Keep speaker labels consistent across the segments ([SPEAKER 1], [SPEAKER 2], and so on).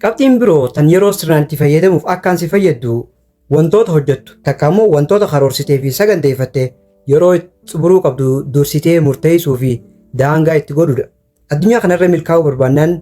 [SPEAKER 1] Qabxiin biroo tan yeroo sirnaan itti fayyadamuuf akkaan si fayyaddu wantoota hojjettu takka immoo wantoota karoorsitee fi saganteeffatte yeroo xumuruu qabdu dursitee murteessuu fi daangaa itti godhudha. Addunyaa kanarra milkaa'uu barbaannaan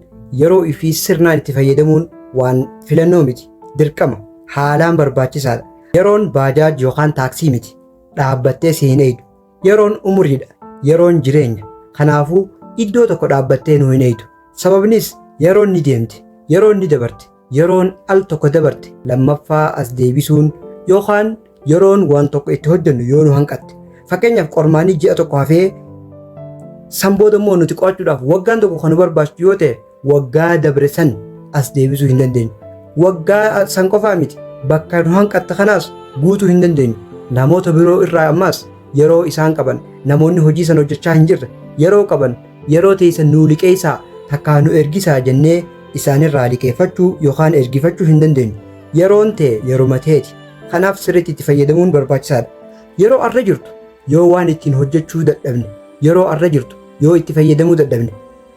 [SPEAKER 1] yeroo ifii sirnaan itti fayyadamuun waan filannoo miti. Dirqama haalaan barbaachisaadha. Yeroon baajaaj yookaan taaksii miti. Dhaabbattee si hin eeydu. Yeroon umuriidha. Yeroon jireenya. Kanaafuu iddoo tokko dhaabbattee nu hin eeydu. Sababnis yeroon ni deemti. Yeroon ni dabarti. Yeroon al tokko dabarte lammaffaa as deebisuun yookaan yeroon waan tokko itti hojjennu yoo nu hanqatte. Fakkeenyaaf qormaanii ji'a tokko hafee san booda immoo nuti qo'achuudhaaf waggaan tokko kan nu barbaachisu yoo ta'e waggaa dabre san as deebisuu hin dandeenyu. Waggaa san qofaa miti bakka nu hanqatte kanaas guutuu hin dandeenyu. Namoota biroo irraa ammaas yeroo isaan qaban namoonni hojii san hojjechaa hin jirre yeroo qaban yeroo teessan nuu liqeessaa takkaa nu ergisaa jennee isaanirraa liqeeffachuu yookaan ergifachuu hin dandeenyu. Yeroon tee yeruma teeti. Kanaaf sirriitti itti fayyadamuun barbaachisaadha. Yeroo arra jirtu yoo waan ittiin hojjechuu dadhabne, yeroo arra jirtu yoo itti fayyadamuu dadhabne,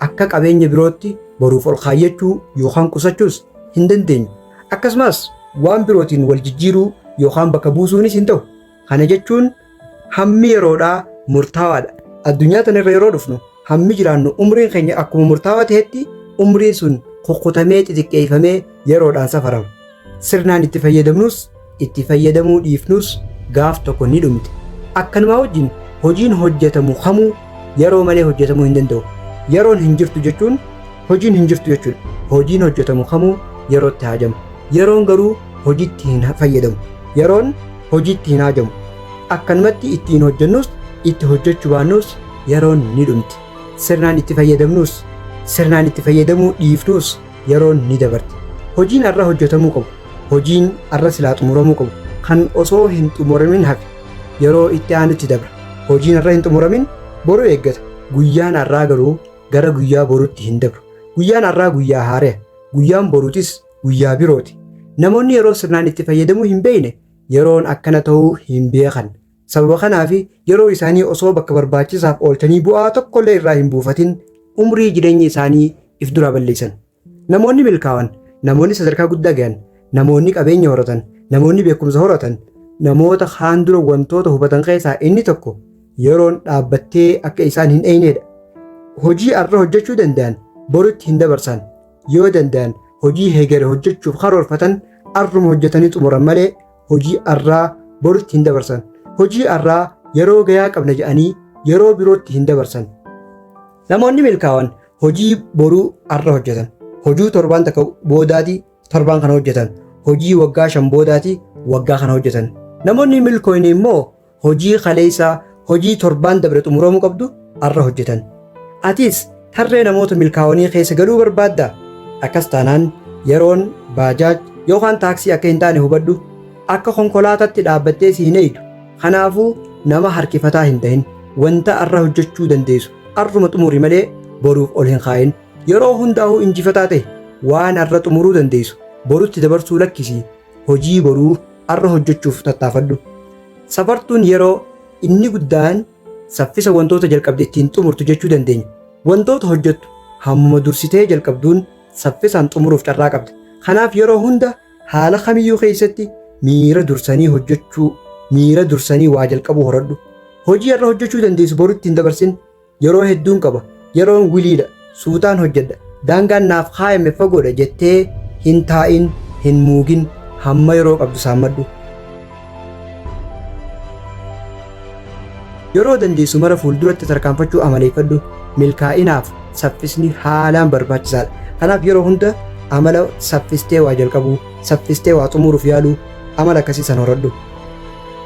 [SPEAKER 1] akka qabeenya birootti boruuf ol kaayyachuu yookaan qusachuus hin dandeenyu. Akkasumas waan birootiin wal jijjiiruu yookaan bakka buusuunis hin ta'u. Kana jechuun hammi yeroodhaa murtaawaadha. Addunyaa tanarra yeroo dhufnu hammi jiraannu umriin keenya akkuma murtaawaa ta'etti umriin sun kukkutamee xixiqqeeffamee yeroodhaan safarama. Sirnaan itti fayyadamnus itti fayyadamuu dhiifnus gaaf tokko ni dhumte. Akkanumaa wajjin hojiin hojjetamu kamuu yeroo malee hojjetamuu hin danda'u. Yeroon hin jirtu jechuun hojiin hin jirtu jechuudha. Hojiin hojjetamu kamuu yerootti haajama. Yeroon garuu hojiitti hin fayyadamu. Yeroon hojiitti hin haajamu. Akkanumatti ittiin hojjennus itti hojjechuu baannus yeroon ni dhumti. Sirnaan itti fayyadamnus sirnaan itti fayyadamuu dhiifnus yeroon ni dabarti. Hojiin har'a hojjetamuu qabu, hojiin har'a silaa xumuramuu qabu kan osoo hin xumuramin hafe yeroo itti aanutti dabra. Hojiin har'a hin xumuramin boru eeggata. Guyyaan har'aa garuu gara guyyaa boruutti hin dabru. Guyyaan har'aa guyyaa haaraya. Guyyaan boruutis guyyaa birooti. Namoonni yeroo sirnaan itti fayyadamuu hin beekne yeroon akkana ta'uu hin beekan. Sababa kanaaf yeroo isaanii osoo bakka barbaachisaaf oolchanii bu'aa tokkollee irraa hin buufatin umrii jireenya isaanii if duraa balleessan. Namoonni milkaa'an, namoonni sadarkaa guddaa gahan, namoonni qabeenya horatan, namoonni beekumsa horatan, namoota kaan dura wantoota hubatan keessaa inni tokko yeroon dhaabbattee akka isaan hin eeynedha. Hojii har'a hojjechuu danda'an borutti hin dabarsan. Yoo danda'an hojii hegere hojjechuuf karoorfatan arruma hojjetanii xumuran malee hojii arraa borutti hin dabarsan. Hojii arraa yeroo gayaa qabna jedhanii yeroo birootti hin dabarsan. Namoonni milkaa'an hojii boruu arra hojjetan. Hojii torbaan takka boodaati torbaan kana hojjetan. Hojii waggaa 5 boodaati waggaa kana hojjetan. Namoonni milkooyne immoo hojii kaleessaa hojii torbaan dabre xumuramuu qabdu arra hojjetan. Atis tarree namoota milkaa'anii keessa galuu barbaaddaa? Akkas taanaan yeroon baajaaj yookaan taaksii akka hin taane hubadhu. Akka konkolaataatti dhaabbattee si hin eeydu. Kanaafuu nama harkifataa hin ta'in. Wanta arra hojjechuu dandeessu arruma xumuri malee boruuf ol hin kaa'in. Yeroo hundaa'uu injifataa ta'e waan arra xumuruu dandeessu borutti dabarsuu lakkisii hojii boruu arra hojjechuuf tattaafadhu. Safartuun yeroo inni guddaan saffisa wantoota jalqabde ittiin xumurtu jechuu dandeenya. Wantoota hojjettu hammuma dursitee jalqabduun saffisaan xumuruuf carraa qabda. Kanaaf yeroo hunda haala kamiyyuu keessatti miira dursanii hojjechuu, miira dursanii waa jalqabuu horadhu. Hojii har'a hojjechuu dandeessu borutti hin dabarsin. Yeroo hedduun qaba, yeroon wiliidha, suutaan hojjedha, daangaan naaf kaayame fagoodha jettee hin taa'in, hin muugin, hamma yeroo qabdu saammadhu. Yeroo dandeessu mara fuulduratti tarkaanfachuu amaleeffadhu. Milkaa'inaaf saffisni haalaan barbaachisaadha. Kanaaf yeroo hunda amala saffistee waa jalqabuu, saffistee waa xumuruuf yaaluu amala akkasii san horadhu.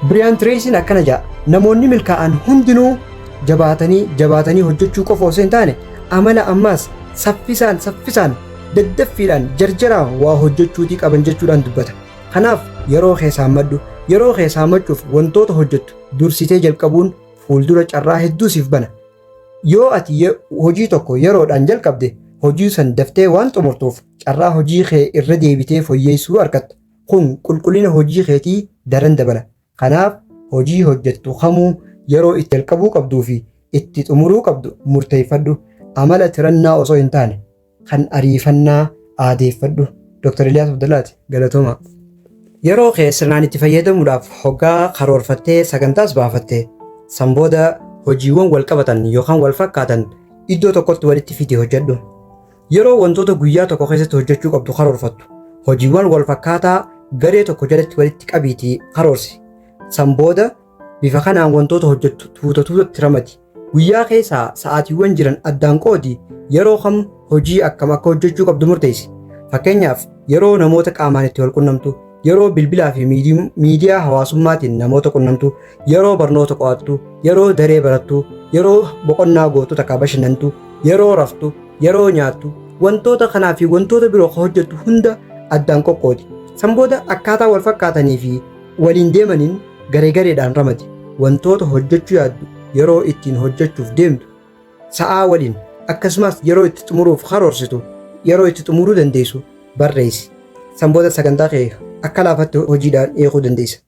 [SPEAKER 1] Biriyaan Tireesiin akkana jedha, namoonni milkaa'an hundinuu jabaatanii jabaatanii hojjechuu qofa osoo hin taane amala ammaas saffisaan saffisaan daddaffiidhaan jarjaraan waa hojjechuutii qaban jechuudhaan dubbata. Kanaaf yeroo kee saammadhu. Yeroo kee saammachuuf wantoota hojjettu dursitee jalqabuun fuuldura carraa hedduu siif bana. Yoo ati hojii tokko yeroodhaan jalqabde hojii san daftee waan xumurtuuf carraa hojii kee irra deebitee foyyeessuu argatta. Kun qulqullina hojii keetii daran dabala. Kanaaf hojii hojjettu kamuu yeroo itti jalqabuu qabduu fi itti xumuruu qabdu murteeffadhu. Amala tirannaa osoo hin taane kan ariifannaa aadeeffadhu. Dr. Iliyaas Abdallaati galatoomaa. Yeroo kee sirnaan itti fayyadamuudhaaf hoggaa karoorfattee sagantaas baafatte san booda hojiiwwan wal qabatan yookaan wal fakkaatan iddoo tokkotti walitti fidii hojjedhu. Yeroo wantoota guyyaa tokko keessatti hojjechuu qabdu karoorfattu hojiiwwan wal fakkaataa garee tokko jalatti walitti qabiitii karoorsi. San booda bifa kanaan wantoota hojjettu tuuta tuutatti ramadi. Guyyaa keessaa sa'aatiiwwan jiran addaan qoodi yeroo kam hojii akkam akka hojjechuu qabdu murteessi. Fakkeenyaaf yeroo namoota qaamaan itti wal qunnamtu, yeroo bilbilaa fi miidiyaa hawaasummaatiin namoota qunnamtu, yeroo barnoota qo'attu, yeroo daree barattu, yeroo boqonnaa gootu takka bashannantu, yeroo raftu, yeroo nyaattu, wantoota kanaa fi wantoota biroo ka hojjettu hunda addaan qoqqoodi. San booda akkaataa wal fakkaatanii fi waliin deemaniin garee gareedhaan ramadi. Wantoota hojjechuu yaaddu yeroo ittiin hojjechuuf deemtu sa'aa waliin akkasumas yeroo itti xumuruuf karoorsitu yeroo itti xumuruu dandeessu barreessi. San booda sagantaa kee akka laafatti hojiidhaan eeguu dandeessa.